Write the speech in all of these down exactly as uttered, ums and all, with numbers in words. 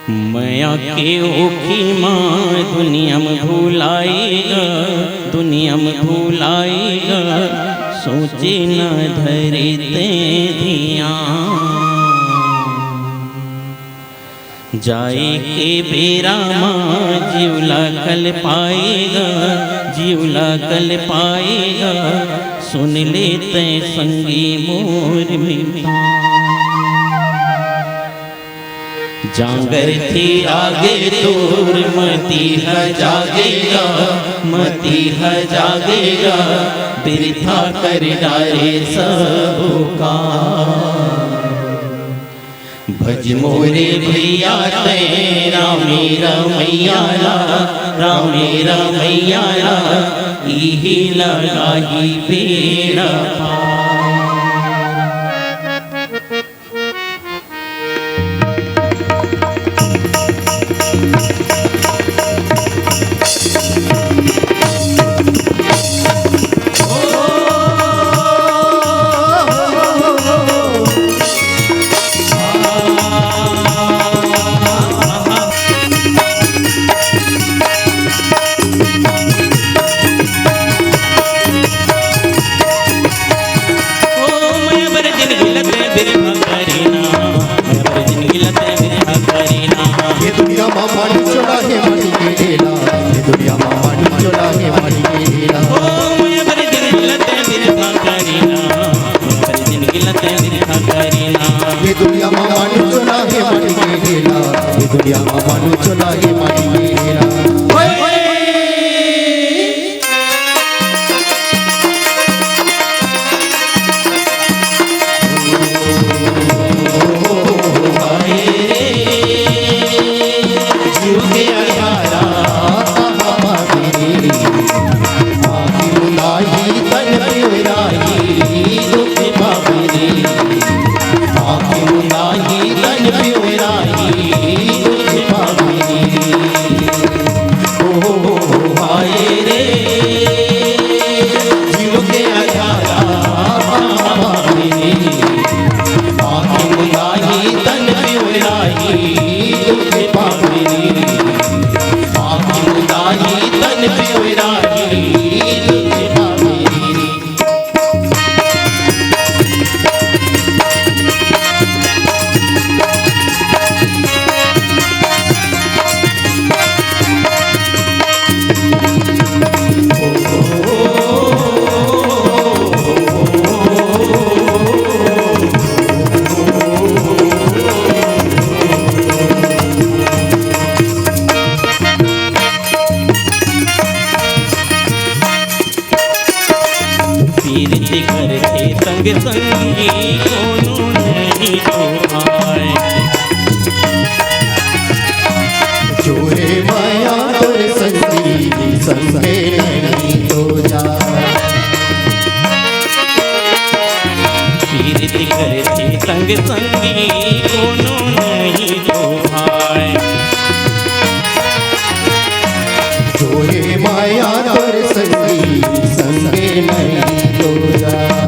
मया के ओखी म दुनिया म भुलाइगा, दुनिया म भुलाइगा, सोचे न धरे ते धियान। जाए के बेरा म जीव ला कल पाइगा, जीव ला कल पाइगा, सुन ले ते संगी मोर मितान। जांगर थे आगे तोर मती ह जागेगा, मती ह जागेगा, बिरथा कर डारे सबो काम। भज मोरे भैया तैं रामे रमैया ला, रामे रमैया ला, इही लगाही बेड़ा पार। ओ मया बर जिनगी ला तैं बिरथा करे ना, मया बर जिनगी ला तैं बिरथा करे ना। ये दुनिया मा माटी चोला हे माटी के ढेला, ये दुनिया मा माटी चोला हे माटी के ढेला। ओ मया बर जिनगी ला तैं बिरथा करे ना, मया बर जिनगी ला तैं बिरथा करे ना। ये दुनिया मा माटी चोला हे माटी के ढेला, ये दुनिया मा माटी चोला हे माटी के ढेला। ओए, ओए। पीरित करथे संग संगी कोनो नहीं तो आए। जोरे मया तोर संगी संगे नहीं तो जाए। पीरित करथे संग संगी कोनो नहीं तो आए। जोरे मया तोर संगी संगे नहीं तो जाए।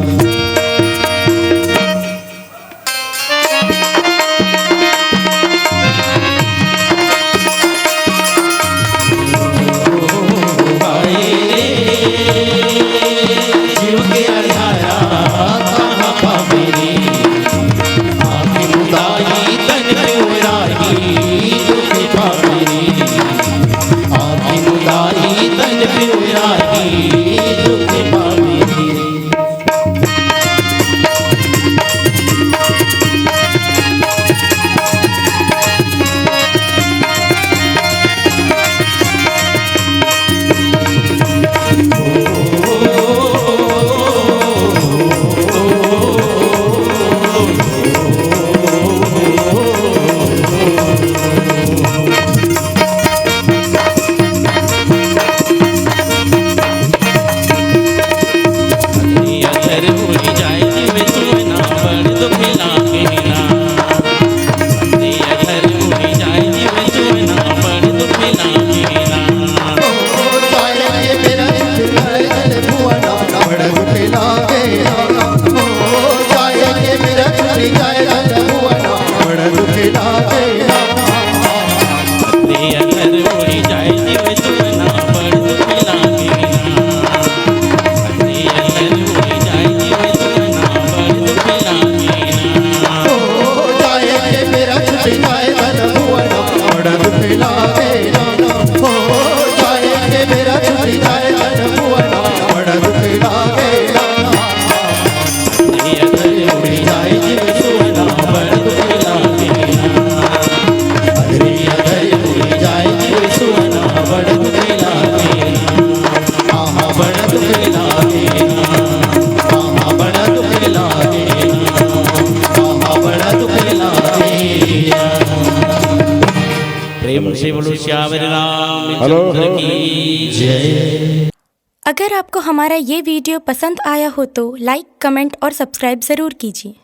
Hello, hello. अगर आपको हमारा ये वीडियो पसंद आया हो तो लाइक, कमेंट और सब्सक्राइब ज़रूर कीजिए।